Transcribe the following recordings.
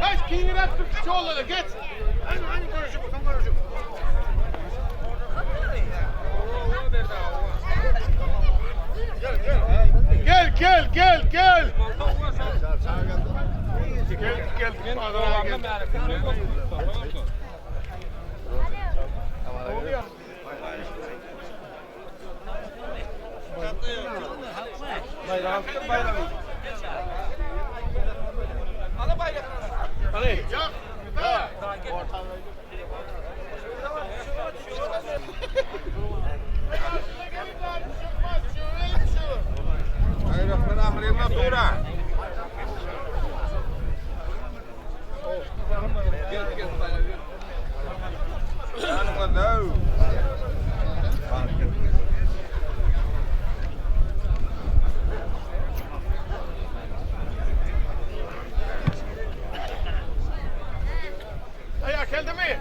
Geç kiňiräk dur kiçi oglana geç. Gel gel gel gel. Gel gel. Aýak geldimi?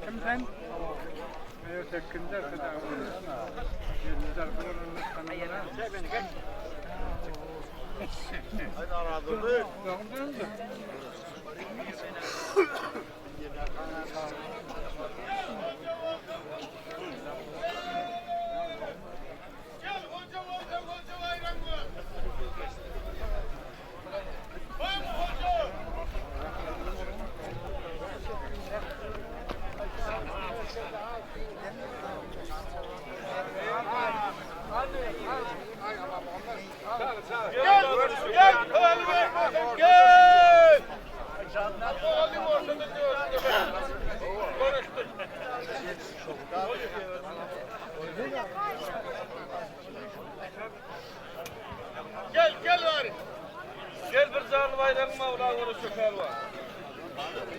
Kim sen? Gel hoca hoca hoca bayram var. Bak hoca. Gel gel pehlivan gel. Alayım ortada diyor. Konuştuk. Gel gel bari. Gel bir canlı bayrağın mavla konuşuyor pehlivan.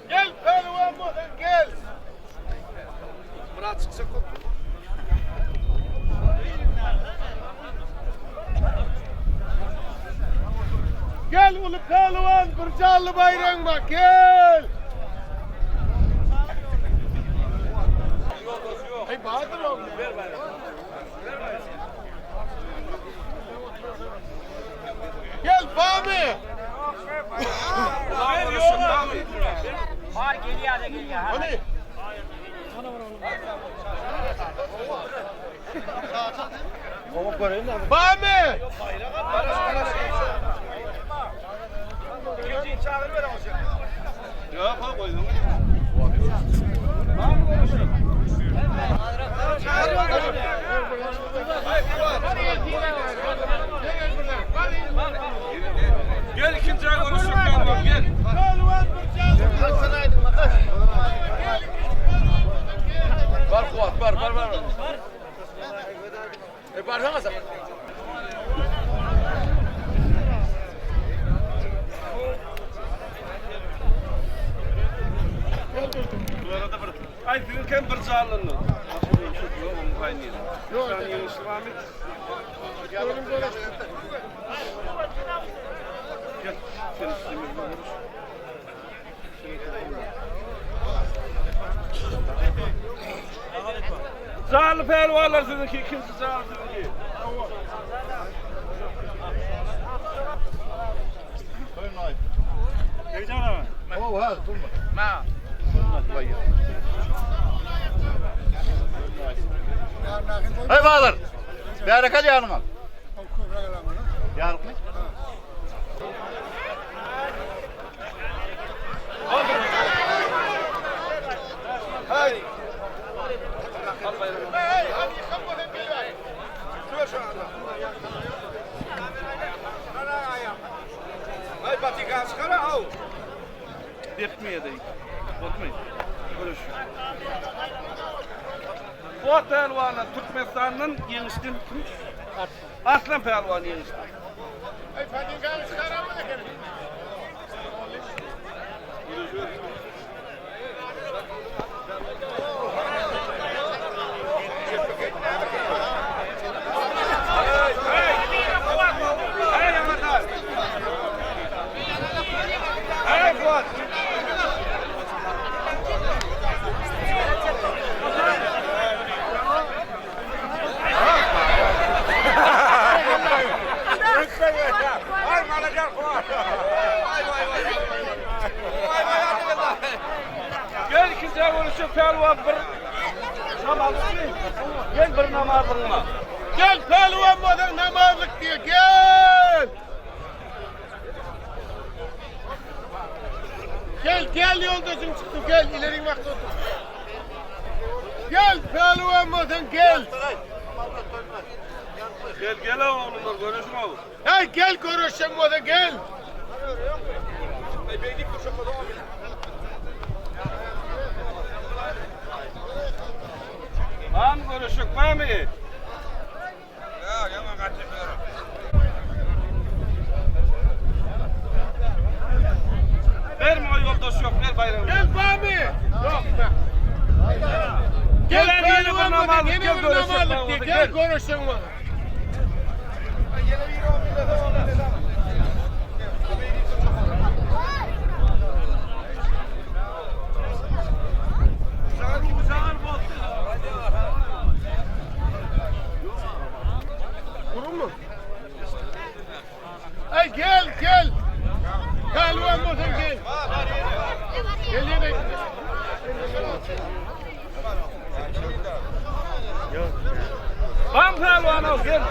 Gel pehlivan bakın gel. Murat çıksa kop. Gel ulu pehlivan bir canlı bayrağın bak gel. Hey Bahadır oğlum. Ver Gel Fahmi. Var geliyor da geliyor. Hani? Fahmi. Gel ikinci ay konuşuyor pehlivan gel. Pehlivan bir canlı. Var kuvvet var var var. E barsana sen. Ay sizin bir canlını. Yok, Gel. Sen üstüne konuş. Canlı pehlivanlar sizinki, ikinci canlı sizinki. Hey Bahadır. Bereket yanıma. Yarık mı? Hey hadi yıkan bakayım gel bari. Ay Vatikan çıkara al. Depmeye değil. Bakmayın. Görüş. Fuat Pehlivan'la Türkmenistan'ın yeniştin kim? Aslan Pehlivan yenişti. Hey Fadinganı çıkaran mı efendim? görüşjek pälwan bir namazlykmy? Gel bir namazlygyňa. Gel pälwan bolsaň namazlyk diýe gel. Gel gel ýoldaşym çykdy gel ileri wagt otur. Gel pälwan bolsaň gel. Gel gel oğlumlar görüşün oğlum. Hey gel görüşen bolsa gel. Mam görüşük mami. Verme o yoldaş yok ver bayramı. Gel Bami. Yok be. Gel Gel, yeni bir pehlivan bolsa namazlık, yeni gel bir görüşen namazlık diye bolsa, gel gel. görüşen bolsa. Durun mu? Ay gel gel. Pehlivan bolsan gel. Gel yine. Bam pehlivan ol gel.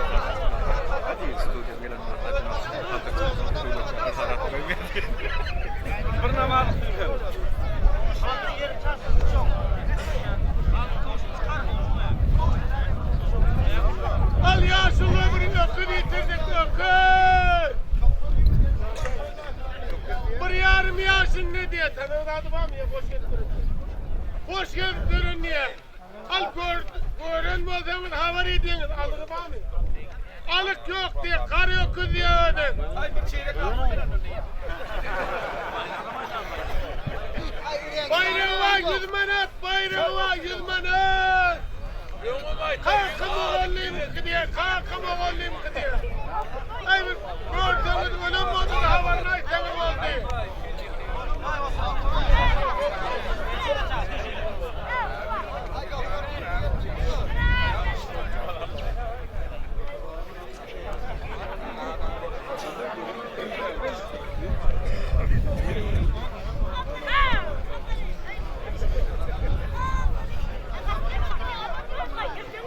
Bir namazlık gel. Al yaşlı ömrünü ökün yitirdik ökün. Bir yarım yaşın ne diye tanıdığı adı var mı ya boş getirin. Boş getirin niye? Al gör, görünmezsenin haber ediniz alığı var mı? Alık yok diye kar yok diye ödün. Bayrağı var 100 manat, bayrağı var 100 manat. Kalkın oğlum diye, kalkın oğlum diye. Ay görseniz ölüm oldu da havarını aysanız oldu.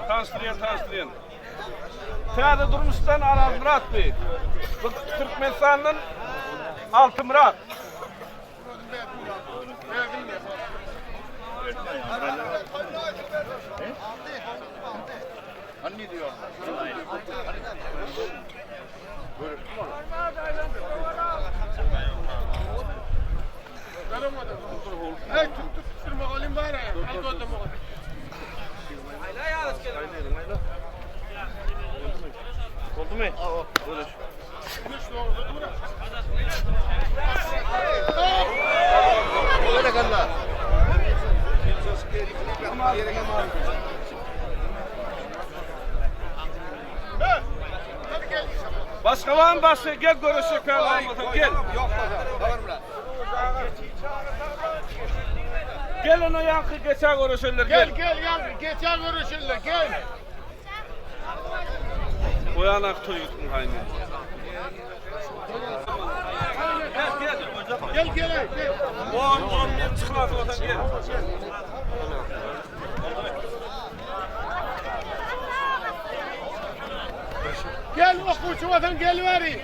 Tanıştırayım tanıştırayım. Täze durmuştan Aral Murat Bey. Bu Türkmenistan'dan Altı Murat. Hani diyor? Hey tut tut tutturma oğlum var ya. Al gördüm oğlum. Oldu mu? Görüş. Berekalla. Hadi gel. Başka var mı başka? Gel görüşecek pehlivan olsa, gel. Gel ona yankı geçer görüşürler Gel gel. gel gel. Geçen görüşürler gel. O yanak toy yutun hayni. Gel gel. Gel gel gel. 10 11 çıkmaz olsa gel. Gel okuyucu vatan gel veri.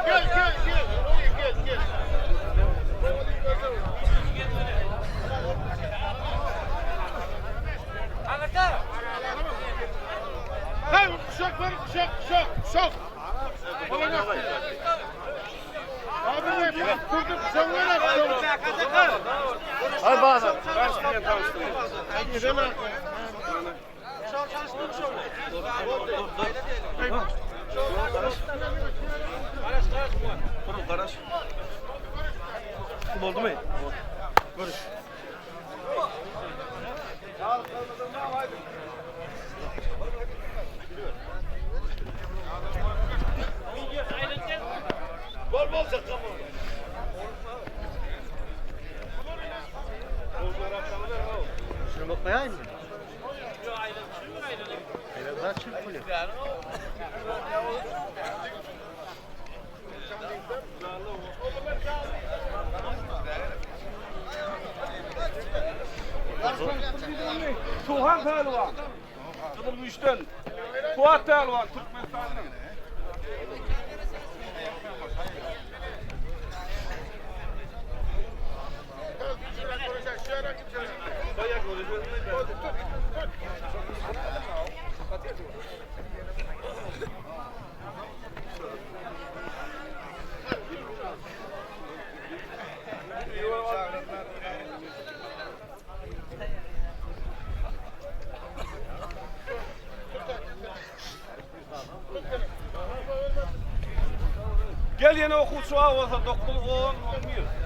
Gel gel gel. Oraya gel gel. Hey kuşak ver kuşak kuşak kuşak. Ulan Abi ne kurdu kuşaklar kuşak. Hay bazar. Tanıştırayım tanıştırayım. Durun kardeş. Oldu mu? Görüş. Toplaýaýynmy? Aýran zat çykyp bolýar. Suhan pälwan. Gyzyl güýçden. Kuwat pälwan Türkmenistandan. Gel ýene okuwçy bar bolsa 9, 10, 11.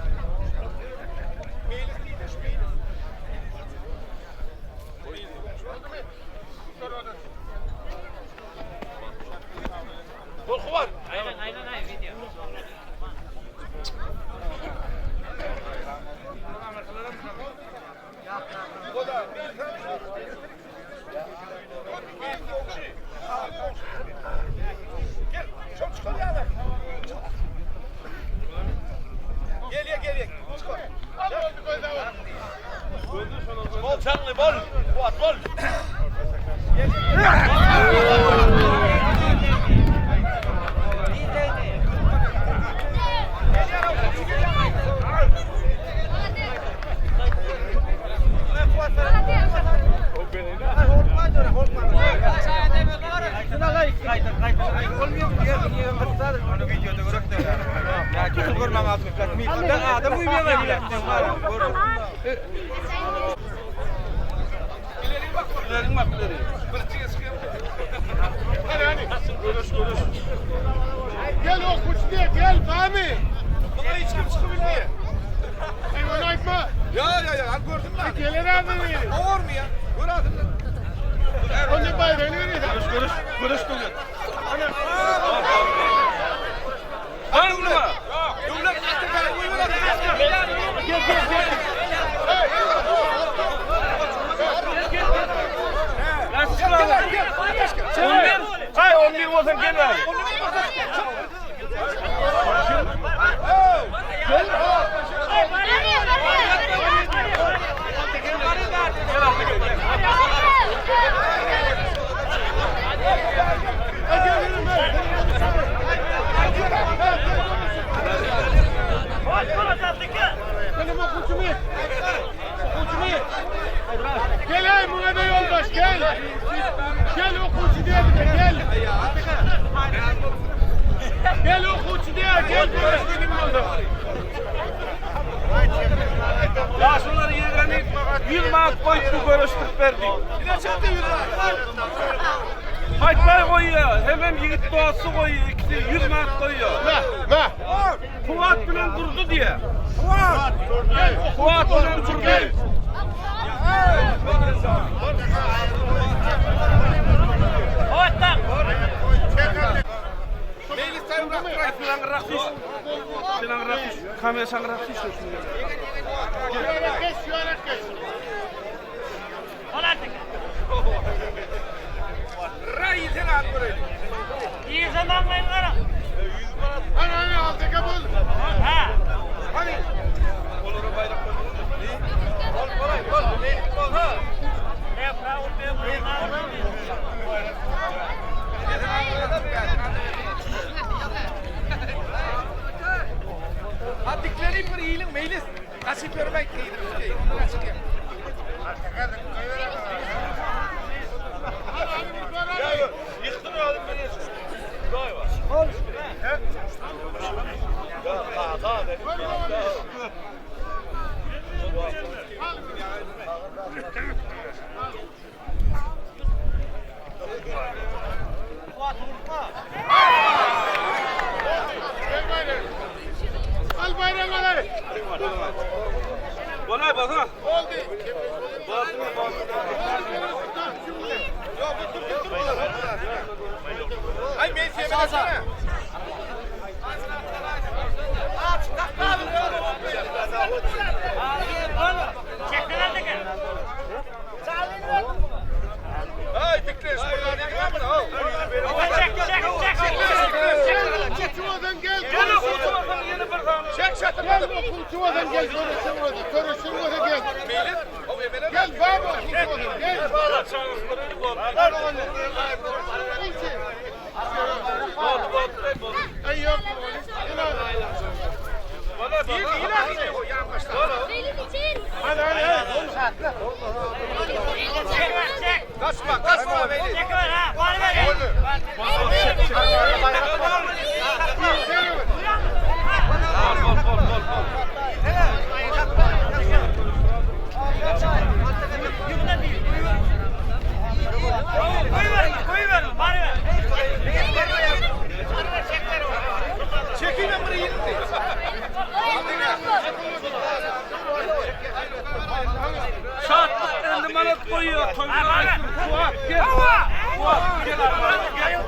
Korku var. Aynen aynen aynen video. Gel, çok çıkar ya. Gel ya gel ya. Çıkar. Bol çanlı bol. Kuat bol. İleri bak, ileri bak, ileri. Bir çıkıyor. Hadi hadi. Görüş, görüş. Gel okuç diye gel Fahmi. Bana hiç kim çıkabilir. Eyvallah aytma. Ya ya ya, al gördün mü? Gelir abi. Olur mu ya? Gör adını. Önce bayrağını verin. Görüş, görüş, görüş devlet. Var mı? Devlet Gel gel gel. Hay 11 olsan gel abi. Benim okuçumu. Okuçumu. Gel ay buna da yoldaş gel. Gel okuçu diye bir de gel. Gel okuçu diye gel. Ya şunları yerlerini 100 manat koyup görüştürüp verdik. Haytlar koyuyor. Hemen yiğit doğası koyuyor. İkisi 100 manat koyuyor. Ne? Ne? Kuvat bilen durdu diye. Gel. Kuvat bilen durdu. Gel. Kamera sangrafis. Yuvarlak geç, yuvarlak geç. Hani hani altı kabul. Hani. Diklenip bir iyilik meylis. Kaçıp görmek Yıktın oğlum beni. Gel bayrağı. Al bayrağı al. Bana bak ha. Oldu. Ay meylis yemedin. Okuwçy bolsaň gel, göreşjek bolsaň, göreşjek bolsaň gel. Gel, bar okuwçy bolsaň, gel. Okuwçy. Aý ýok. Hadi hadi hadi. Kaçma, kaçma Veli. Çekiver ha. Var ver. Koyuver, koyuver, var ver. Çekilme burayı yedi. Şatlyk 50 manat goýuyor. Toýlar. Kuwat gel. Kuwat gel. Gel.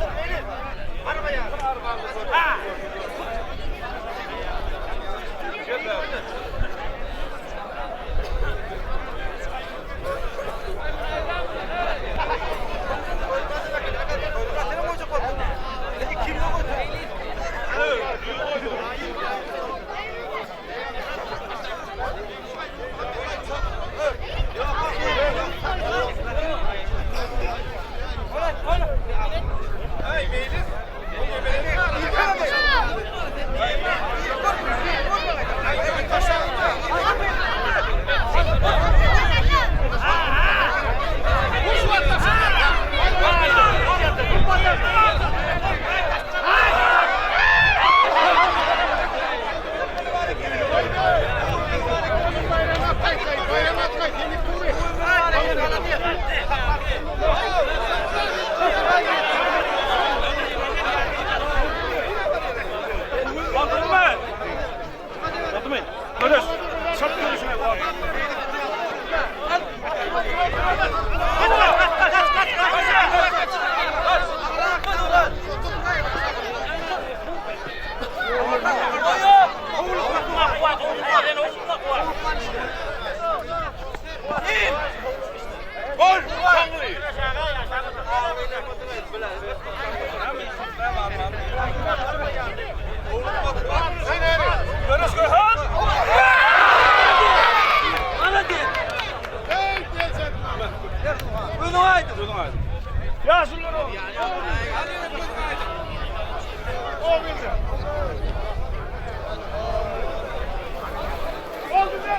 Baýram atgaý, baýram atgaý, seni tüwi. Boldumy? Boldumy? Görüş. Çap görüşüne bak. Gol! Çaňly. Görüş görüş. Hey, gel sen. Ya şunları. O bildi. Oldu be,